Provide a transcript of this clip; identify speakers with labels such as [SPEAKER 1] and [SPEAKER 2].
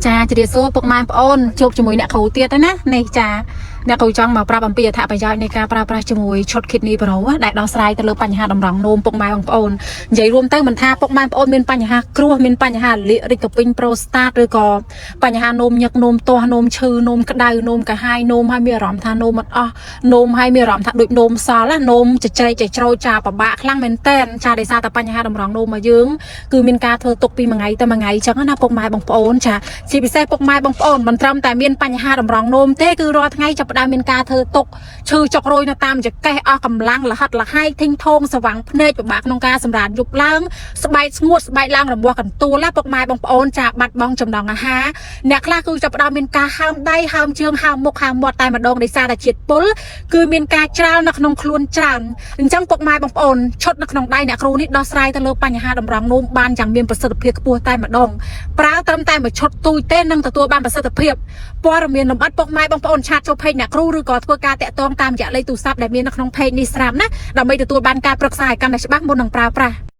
[SPEAKER 1] ចាជម្រាបសួរពុកម៉ែបងប្អូនជួបជាមួយអ្នកគ្រូទៀតហើយណានេះចាអ្នកគ្រូចង់មកប្រាប់អំពីអត្ថប្រយោជន៍នៃការប្រើប្រាស់ជាមួយឈុត Kidney Pro ដែលដោះស្រាយទៅលើបញ្ហាតម្រង់នោមពុកម៉ែបងប្អូននិយាយរួមទៅមិនថាពុកម៉ែបងប្អូនមានបញ្ហាគ្រោះមានបញ្ហាលាករិចកពេញប្រូស្តាតឬក៏បញ្ហានោមញឹកនោមទាស់នោមឈឺនោមក្តៅនោមកាហាយនោមហើយមានអារម្មណ៍ថានោមអត់អស់នោមហើយមានអារម្មណ៍ថាដូចនោមសល់ណានោមចច្រែកចច្រូចចាពិបាកខ្លាំងមែនតែនចាដោយសារតែបញ្ហាតម្រង់នោមមកយើងគឺមានការធ្វើទុកពីមួយថ្ងៃទៅមួយថ្ងៃអញ្ចឹងណាពុកម៉ែបងប្អូនចាជាពិសេសពុកម៉ែបងប្អូនមិនត្រឹមតែមានបញ្ហាតម្រង់នោមទេគឺរាល់ថ្ងៃចាប់ផ្ដើមមានការធ្វើទុកឈឺចុករយនៅតាមចង្កេះអស់កម្លាំងលហិតលហែកធីងថងស្វាំងភ្នែកពិបាកក្នុងការសម្រានយប់ឡើងស្បែកស្ងួតស្បែកឡើងរមាស់កន្ទួលណាពុកម៉ែបងប្អូនចាបាត់បង់ចំណង់អាហារអ្នកខ្លះគឺចាប់ផ្ដើមមានការហើមដៃហើមជើងហើមមុខហើមមាត់តែម្ដងដោយសារតែជាតិពុលគឺមានការច្រាលនៅក្នុងខ្លួនច្រើនអញ្ចឹងពុកម៉ែបងប្អូនឈុតនៅក្នុងដៃអ្នកគ្រូនេះដោះស្រាយទៅលើបញ្ហាតម្រង់នោមបានយ៉ាងមានប្រសិទ្ធភាពខ្ពស់តែម្ដងប្រើត្រឹមតែមួយឈុតទូចទេនឹងទទួលបានប្រសិទ្ធភាពព័ត៌មានលម្អិតពុកម៉ែបងប្អូន chat ចូល page អ្នកគ្រូឬក៏ធ្វើការតាក់ទងតាមរយៈលេខទូរស័ព្ទដែលមាននៅក្នុង page នេះស្រាប់ណាដើម្បីទទួលបានការប្រឹក្សាឲ្យកាន់តែច្បាស់មុននឹងប្រើប្រាស់។